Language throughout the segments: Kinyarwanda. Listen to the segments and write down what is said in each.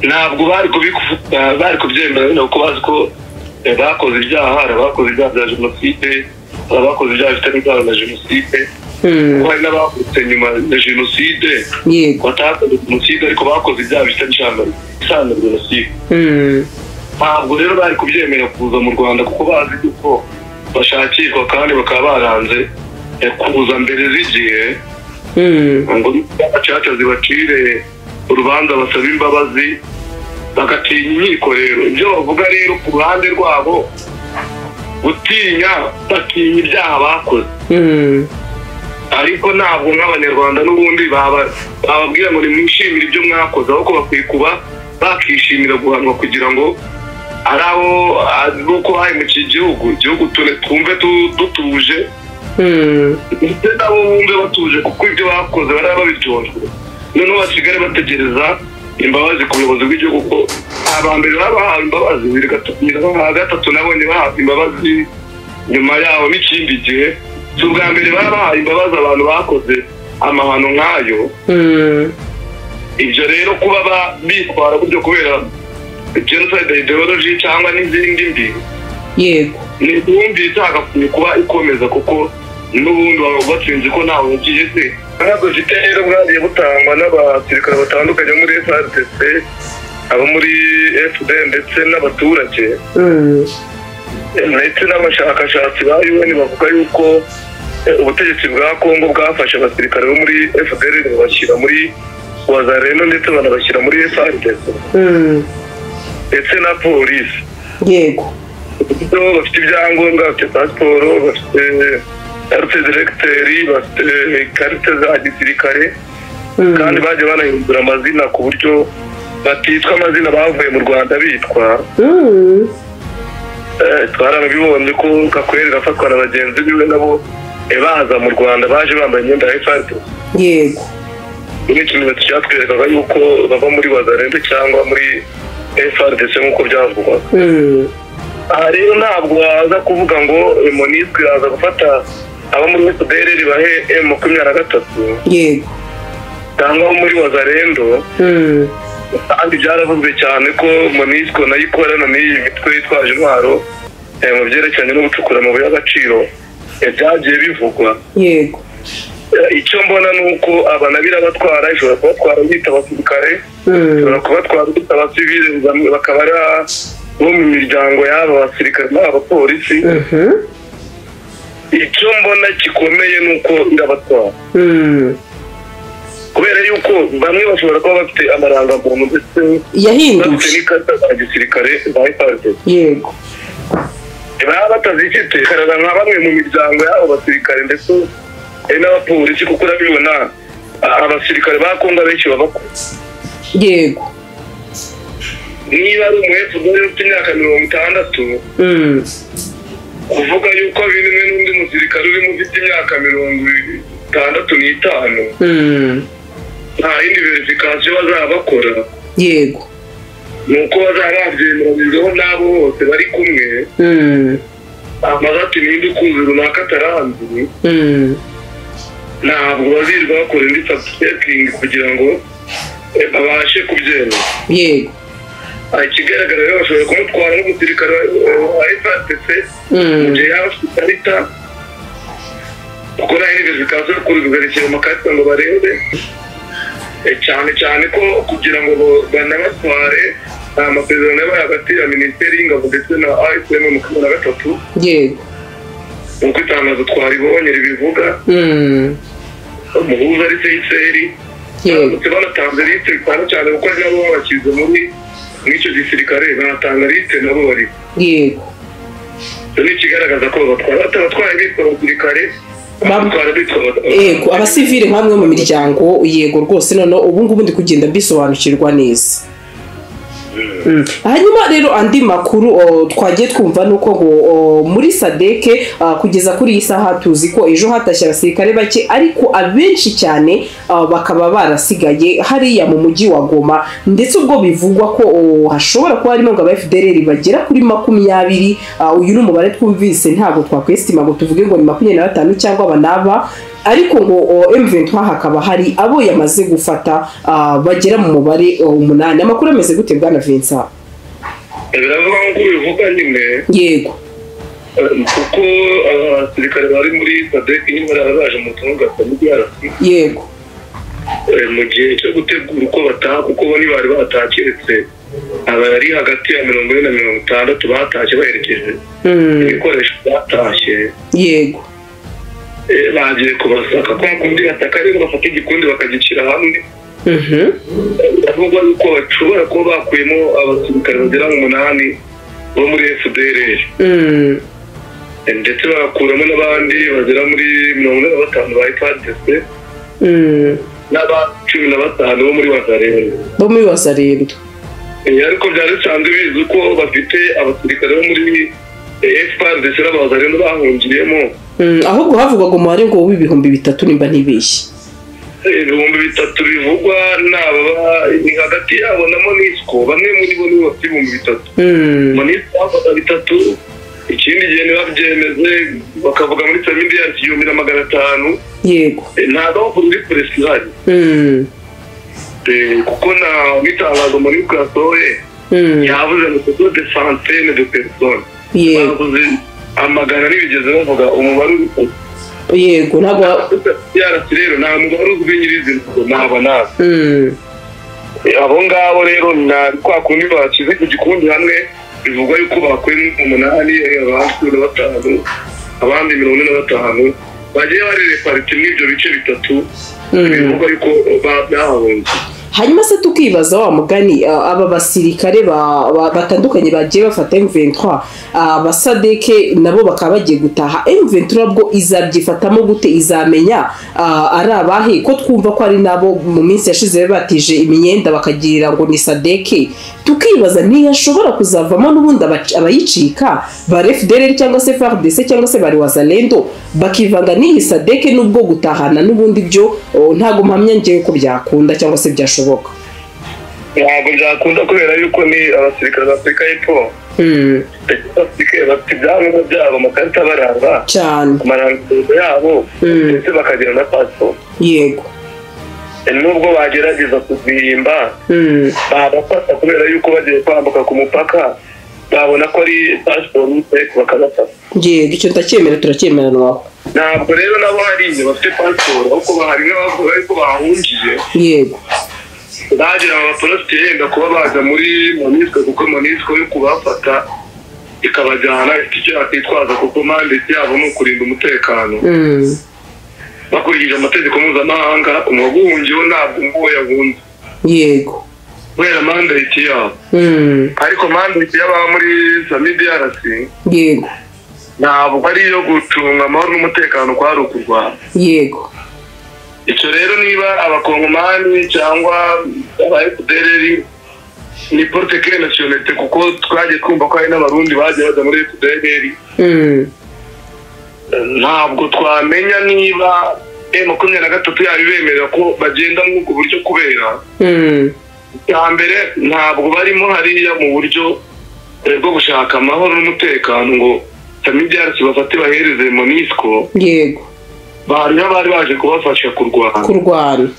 Ntabwo bari kubyemera kuko bazi ko bakoze ibyaha. Hari abakoze ibyaha bya jenoside, hari abakoze ibyaha bifitanye isano na jenoside, kuko hari n'abavutse nyuma ya jenoside batakoze jenoside ariko bakoze ibyaha bifitanye isano na jenoside. Ntabwo rero bari kubyemera kuza mu Rwanda kuko bazi yuko bashakirwa kandi bakaba baranze kuza mbere z'igihe ngo gacaca zibacire urubanza basabe imbabazi, bagatinya inkiko. Rero ibyo bavuga rero ku ruhande rwabo gutinya, batinya ibyaha bakoze, ariko ntabwo nk'Abanyarwanda n'ubundi bababwira ngo nimwishimire ibyo mwakoze, ahubwo bakwiye kuba bakishimira guhanwa kugira ngo ari abo nuko bahemukiye igihugu, igihugu twumve dutuje, ndetse nabo bumve batuje kuko ibyo bakoze bari babitojwe. Noneho basigare bategereza imbabazi ku buyobozi bw'igihugu, ko aba mbere babahawe imbabazi 2, 3 nabonye bahabwa imbabazi nyuma yaho n'ikindi gihe. Si ubwa mbere babahaye imbabazi abantu bakoze amahano nk'ayo. Ibyo rero kuba bitwara gutyo kubera genocide ideology cyangwa n'izindi mbi, yego, ni ubundi itagakwiye kuba ikomeza kuko n'ubundi baba batsinze ko ntawe ugiye se. Ntabwo mfite rero bwagiye butangwa n'abasirikare batandukanye muri FARDC, abo muri FD ndetse n'abaturage, ndetse n'abashakashatsi ba UN bavuga yuko ubutegetsi bwa Kongo bwafashe abasirikare bo muri FDL babashyira muri Wazalendo ndetse banabashyira muri FARDC ndetse na polisi. Yego, bafite ibyangombwa, bafite pasiporo, bafite carte d'électeur, bafite ikarita za gisirikare, kandi bagiye banahindura amazina ku buryo batitwa amazina bavuye mu Rwanda bitwa. Twarabibonye ko Kakwere afatwa na bagenzi biwe nabo baza mu Rwanda baje bambaye imyenda ya FARDC. Yego, ni ikimenyetso cyatwerekaga yuko bava muri Wazalendo cyangwa muri FARDC nk'uko byavugwaga. Aha rero ntabwo waza kuvuga ngo MONUSCO iraza gufata abo muri FDL bahe M23, yego, cyangwa abo muri Wazalendo. Kandi byaravuzwe cyane ko MONUSCO nayo ikorana n'iyi mitwe yitwaje intwaro mu byerekeranye no gucukura amabuye y'agaciro, byagiye bivugwa. Yego, icyo mbona ni uko aba nabo irabatwara, ishobora kubatwara bita abasirikare, ishobora kubatwara bita abasivile, bakaba ari bo mu miryango y'aba basirikare n'abapolisi. Icyo mbona gikomeye ni uko irabatwara, kubera yuko bamwe bashobora kuba bafite amarangamuntu ndetse yahinduwe bafite n'ikarita za gisirikare za FARDC. Yego, baba batazifite karara nka bamwe mu miryango y'abo basirikare ndetse n'abapolisi, kuko urabibona abasirikare ba Kongo benshi baba bakuze. Yego, niba ari umu FDL ufite imyaka 60, kuvuga yuko bimwe n'undi musirikare urimo ufite imyaka 65, nta yindi verification bazaba bakora. Yego, ni uko bazaba babyemeranyijweho n'abo bose bari kumwe. Amaze ati ninde ukuzi runaka ataranzi, ntabwo bazirirwa bakora indi fact-checking kugira ngo babashe kubyemera. Yego, ikigaragara rero bashobora kumutwara nk'umusirikare wa FARDC mu gihe yaba afite ikarita, kuko nta yindi verification yo kugarukira amakarita ngo barebe, cyane cyane ko kugira ngo banabatware nta masezerano yabaye hagati ya minisiteri y'ingabo ndetse na AFM 23. Yego, nk'uko itangazo twaribonye ribivuga, umuhuza ari Seyiseri. Yego, banatanze liste cyane cyane kuko ari nabo babashyize muri icyo gisirikare, banatanga liste nabo bari. Yego, icyo ni ikigaragaza ko babatwara, batabatwaye bitwa abasirikare, babatwara bitwa yego, abasivile nk'amwe mu miryango. Yego rwose, noneho ubu ngubu ndi kugenda mbisobanukirwa neza. Hanyuma rero andi makuru twagiye twumva nuko ngo muri SADC kugeza kuri iyi saha tuzi ko ejo hatashye abasirikare bake, ariko abenshi cyane bakaba barasigaye hariya mu mujyi wa Goma, ndetse ubwo bivugwa ko hashobora kuba harimo ngo aba FDLR bagera kuri 20. Uyu ni umubare twumvise, ntabwo twakwestima ngo tuvuge ngo ni 25 cyangwa aba n'aba. Ariko ngo M23 hakaba hari abo yamaze gufata bagera mu mubare 8. Amakuru ameze gute bwana Vincent? Biravuga ngo bivuga nyine. Yego. Kuko abasirikare bari muri SADC nyine baraje mu tunga SAMIDRC. Yego. Mu gihe cyo gutegura uko bataha, kuko bo bari batakiretse abari hagati ya 40 na 60 batashye baherekeje ibikoresho batashye. Yego. Bagiye kubasaka kwa kundi bataka rero bafata igikundi bakagicira hamwe. Bavugwa yuko bashobora kuba bakuyemo abasirikare bagera mu 8 bo muri FDLR. Ndetse bagakuramo n'abandi bagera muri 45 ba FARDC. N'aba 15 bo muri Wazalendo. Bo muri Wazalendo. Ariko byari bisanzwe bizwi ko bafite abasirikare bo muri FARDC n'abazalendo bahungiyemo. Ahubwo havugwaga umubare ngo w'ibihumbi 3 nimba ntibeshye. 3000 bivugwa n'aba ni hagati yabo na MONUSCO, bamwe muri bo ni bafite 3000. MONUSCO bafata 3, ikindi gihe ntibabyemeze bakavuga muri SAMIDRC 1500. Yego. Ntabwo kuri polisi ihari. Kuko na n'itangazo MONUSCO yasohoye yavuze ngo kuko de centaine de personnes. Yego. Amagana ntibigeze bavuga umubare. Yego, ntabwo yarasi rero nta mubare uzwi nyirizina ntabwo nazi. Abo ngabo rero na kwa kundi bashyize ku gikundi hamwe bivugwa yuko bakuyemo 8, abandi 15, abandi 45 bagiye bari reparti muri ibyo bice bitatu bivugwa yuko bahunze. Hanyuma se tukibaza wa mugani aba basirikare batandukanye bagiye bafata M23, abasadeke nabo bakaba bagiye gutaha, M23 bwo izabyifatamo gute? Izamenya ari abahe? Ko twumva ko ari nabo mu minsi yashize batije imyenda bakagira ngo ni sadeke, tukibaza ntiyashobora kuzavamo n'ubundi abayicika ba FDLR cyangwa se FARDC cyangwa se bari Wazalendo bakivanga n'iyi sadeke, nubwo gutahana n'ubundi byo ntago mpamya ngiye ko byakunda cyangwa se byashoboka. Ntabwo byakunda kubera yuko ni abasirikare ba Afurika y'Epfo. Bafite ibyangombwa byabo, amakarita abaranga cyane, amarangamuntu yabo, ndetse bakagira na pasiporo. Yego. Nubwo bagerageza kuzihimba babafata kubera yuko bagiye kwambuka ku mupaka babona ko ari pasiporo bakabafata. Yego, icyo ndacyemera, turacyemeranwaho. Ntabwo rero nabo hariya bafite pasiporo, ahubwo hari n'abavuga yuko bahungiye. Yego. Bagira abapolisi yenda kuba baza muri MONUSCO, kuko MONUSCO yo kubafata ikabajyana ifite icyo yakwitwaza, kuko mandate yabo ni ukurinda umutekano. Bakurikije amategeko mpuzamahanga, umuhungiyeho ntabwo umuwo yahunze. Yego. Kubera mandate yabo. Ariko mandate y'aba muri SAMIDRC, yego, ntabwo ari iyo gucunga amahoro n'umutekano kwari ukurwana. Yego. Icyo rero niba abakongomani cyangwa aba FDLR ni porte quelle nationalité, kuko twagiye twumva ko hari n'abarundi bagiye bajya muri FDLR. Ntabwo twamenya niba M23 yabibemerera ko bagenda muri ubwo buryo, kubera icya mbere ntabwo barimo hariya mu buryo bwo gushaka amahoro n'umutekano ngo SAMIDRC bafate bahereze MONUSCO. Yego. Bari baje kubafasha kurwana.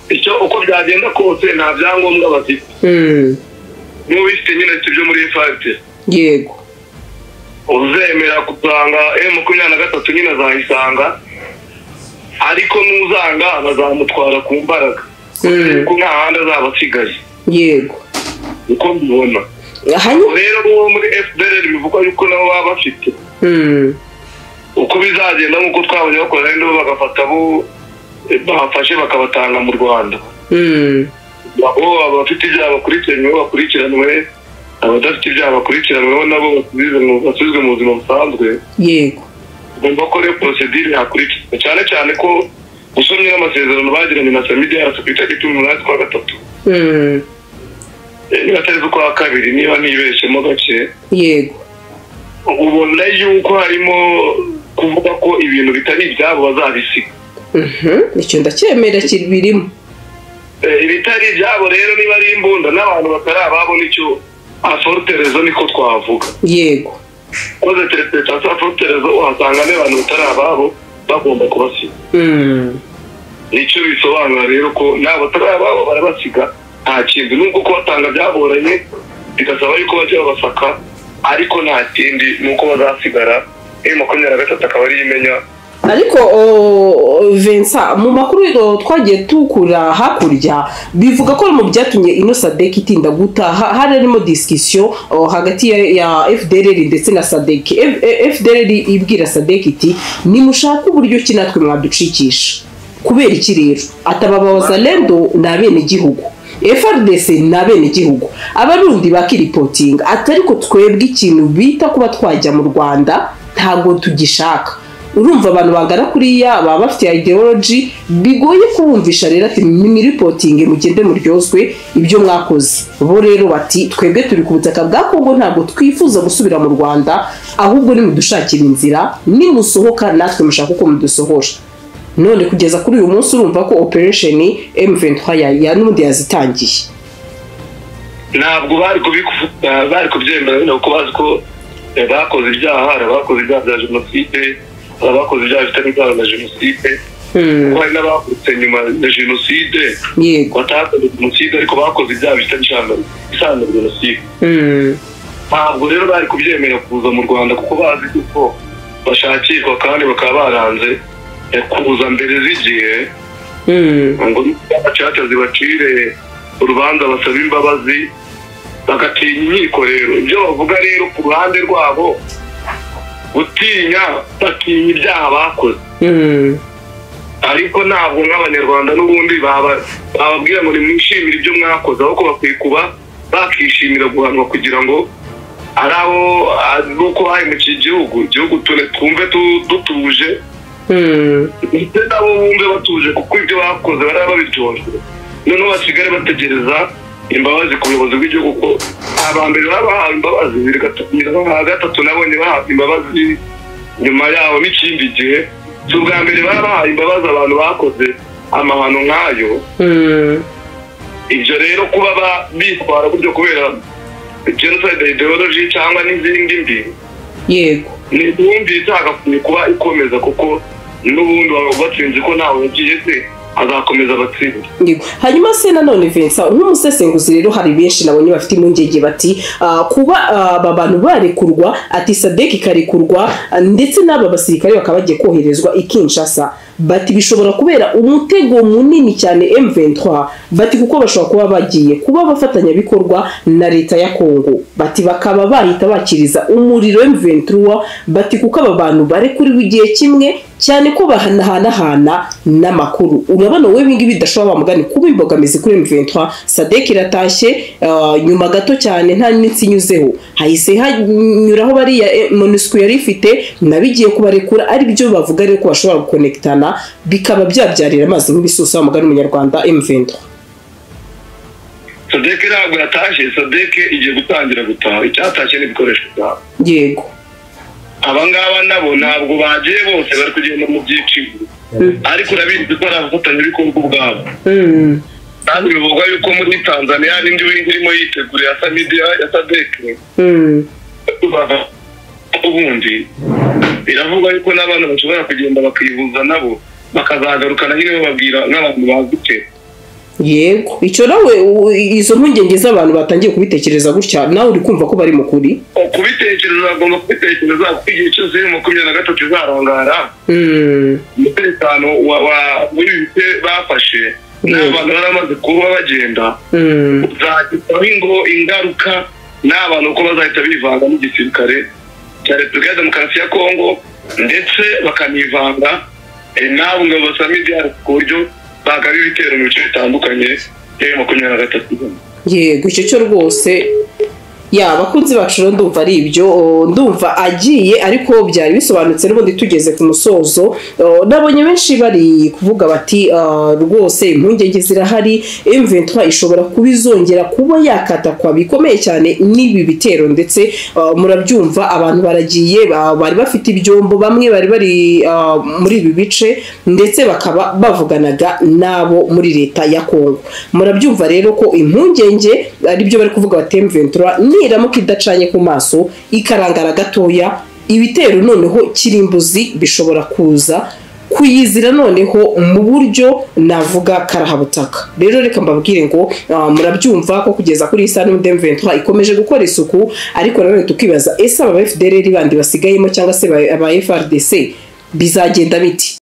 Icyo uko byagenda kose nta byangombwa bafite. Niba bifite nyine ibyo muri FARDC. Yego. Uzemera gusanga M23 nyine azayisanga, ariko n'uzanga bazamutwara ku mbaraga. Kuko nta handi azaba asigaye. Yego. Uko mbibona. Rero bo muri FDLR bivugwa yuko nabo baba bafite. Uko bizagenda nk'uko twabonye bakora rero bagafata abo bafashe bakabatanga mu Rwanda. Abo abafite ibyaha bakurikiranwe bakurikiranwe, abadafite ibyaha bakurikiranweho nabo basubizwe mu buzima busanzwe. Yego. Ugomba ko rero procedure yakurikizwa, cyane cyane ko usomye n'amasezerano bagiranye na SAMIDRC ku itariki 18 z'ukwa gatatu. Niba atari z'ukwa kabiri, niba nibeshyemo gake. Yego. Ubona yuko harimo kuvuga ko ibintu bitari ibyabo bazabisiga. Icyo ndacyemera kirimo. Ibitari ibyabo rero niba ari imbunda n'abantu batari ababo nicyo aforterezo niko twavuga. Yego. Koze interpretation aforterezo uhasanga n'abantu batari ababo Bagomba kubasiga. Nicyo bisobanura rero ko nabo batari barabasiga, nta kintu, nubwo kubatanga byagoranye bigasaba yuko bajya babasaka, ariko nta kindi nuko bazasigara. M23 akaba ari imenya. Ariko Vincent, mu makuru twagiye tukura hakurya bivuga ko mu byatumye ino SADC itinda gutaha hari harimo discussion hagati ya FDLR ndetse na SADC. FDLR ibwira SADC iti nimushaka uburyo ki natwe mwaducikisha. Kubera iki rero atababaza lendo na bene gihugu, FRDC na bene gihugu, abarundi bakiripotinga atariko twebwe ikintu bita kuba twajya mu Rwanda ntago tugishaka. Urumva abantu bangana kuriya baba bafite ideology bigoye kubumvisha rero ati miripotinge mugende muryozwe ibyo mwakoze. Bo rero bati twebwe turi ku butaka bwa Kongo ntabwo twifuza gusubira mu Rwanda, ahubwo ni mudushakira inzira, nimusohoka natwe mushaka uko mudusohora. None kugeza kuri uyu munsi urumva ko operation M23 ya n'ubundi yazitangiye. Ntabwo bari kubyemera kuko bazi ko bakoze ibyaha, bakoze ibyaha bya jenoside, abakoze ibyaha bifitanye isano na jenoside, kuko hari n'abavutse nyuma ya jenoside batakoze jenoside ariko bakoze ibyaha bifitanye isano na jenoside. Ntabwo rero bari kubyemera kuza mu Rwanda kuko bazi ko bashakirwa kandi bakaba baranze kuza mbere z'igihe ngo gacaca zibacire urubanza basaba imbabazi, bagatinya inkiko. Rero ibyo bavuga rero ku ruhande rwabo gutinya, batinya ibyaha bakoze, ariko ntabwo nk'abanyarwanda n'ubundi bababwira ngo nimwishimire ibyo mwakoze, ahubwo bakwiye kuba bakishimira guhanwa kugira ngo ari abo nuko bahemukiye igihugu twumve dutuje, ndetse nabo bumve batuje kuko ibyo bakoze bari babiryojwe. Noneho basigare bategereza imbabazi ku buyobozi bw'igihugu, ko abambere babahawe imbabazi 2 3 nabonye bahabwa imbabazi nyuma yaho n'ikindi gihe. Si ubwa mbere babahaye imbabazi abantu bakoze amahano nk'ayo. Ibyo rero kuba bitwara gutyo kubera genocide ideology cyangwa n'izindi mbi, yego ntibumvise hagakwiye kuba ikomeza, kuko n'ubundi baba batsinze ko ntawe yagiye se azakomeza abatsinda. Hanyuma se nanone Vincent, nk'umusesenguzi rero hari benshi nabonye bafite impungenge bati kuba aba bantu barekurwa, ati SADC ikarekurwa ndetse n'aba basirikare bakaba bagiye koherezwa i Kinshasa, bati bishobora kubera umutego munini cyane M23, bati kuko bashobora kuba bagiye kuba abafatanyabikorwa na leta ya Kongo, bati bakaba bahita bakiriza umuriro M23, bati kuko aba bantu barekuriwe igihe kimwe cyane ko bahanahanahana n'amakuru. Urabona wowe ibingibi bidashobora bamugani kuba imbogamizi kuri M23. SADC iratashye nyuma gato cyane nta n'insi inyuzeho hahise hanyuraho bariya MONUSCO yari ifite nabigiye kubarekura, ari byo bavuga rero ko bashobora gukonektana bikaba byabyarira amazi nk'ibisusa bamugani umunyarwanda M23. SADC ntabwo yatashye, SADC igiye gutangira gutaha, icyatashye n'ibikoresho byabo. Yego abangaba nabo ntabwo bagiye bose, bari kugenda mu byiciro, ariko urabizi ko ari abafatanyabikorwa ubwabo. Kandi bivugwa yuko muri Tanzania hari indi wing irimo yitegura ya Samidia ya SADC. Ubundi biravugwa yuko n'abantu bashobora kugenda bakihuza nabo bakazagarukana nyine bababwira nk'abantu bazi. Yego, icyo nawe izo mpungenge z'abantu batangiye kubitekereza gutya, nawe uri kumva ko bari mu kuri? Kubitekereza bagomba kubitekereza, kuko igihe cyose 23 izarangara umutekano w'ibi bice bafashe n'abantu bari bamaze kuba bagenda uzagiraho ingaruka n'abantu uko bazahita bivanga n'igisirikare cya Repubulika ya Demokarasi ya Kongo, ndetse bakanivanga n'abo ngabo basaba ibyaro ku buryo bagaba ibitero mu bice bitandukanye 23. Yego, icyo cyo rwose ya abakunzi bacu rero ndumva ari ibyo, ndumva agiye ariko byari bisobanutse. N'ubundi tugeze ku musozo, nabonye benshi bari kuvuga bati rwose impungenge zirahari, M23 ishobora kuba izongera kuba yakatakwa bikomeye cyane n'ibi bitero, ndetse murabyumva abantu baragiye bari bafite ibyombo, bamwe bari bari muri ibi bice ndetse bakaba bavuganaga nabo muri leta ya Kongo. Murabyumva rero ko impungenge ari byo bari kuvuga bati M23 niramuka idacanye ku maso ikarangara gatoya, ibitero noneho kirimbuzi bishobora kuza. Kuyizira noneho mu buryo navuga karahabutaka. Rero reka mbabwire ngo murabyumva ko kugeza kuri iyi saha n'ubundi M23 ikomeje gukora isuku, ariko nanone tukibaza: ese aba FDLR bandi basigayemo cyangwa se aba FARDC bizagenda biti?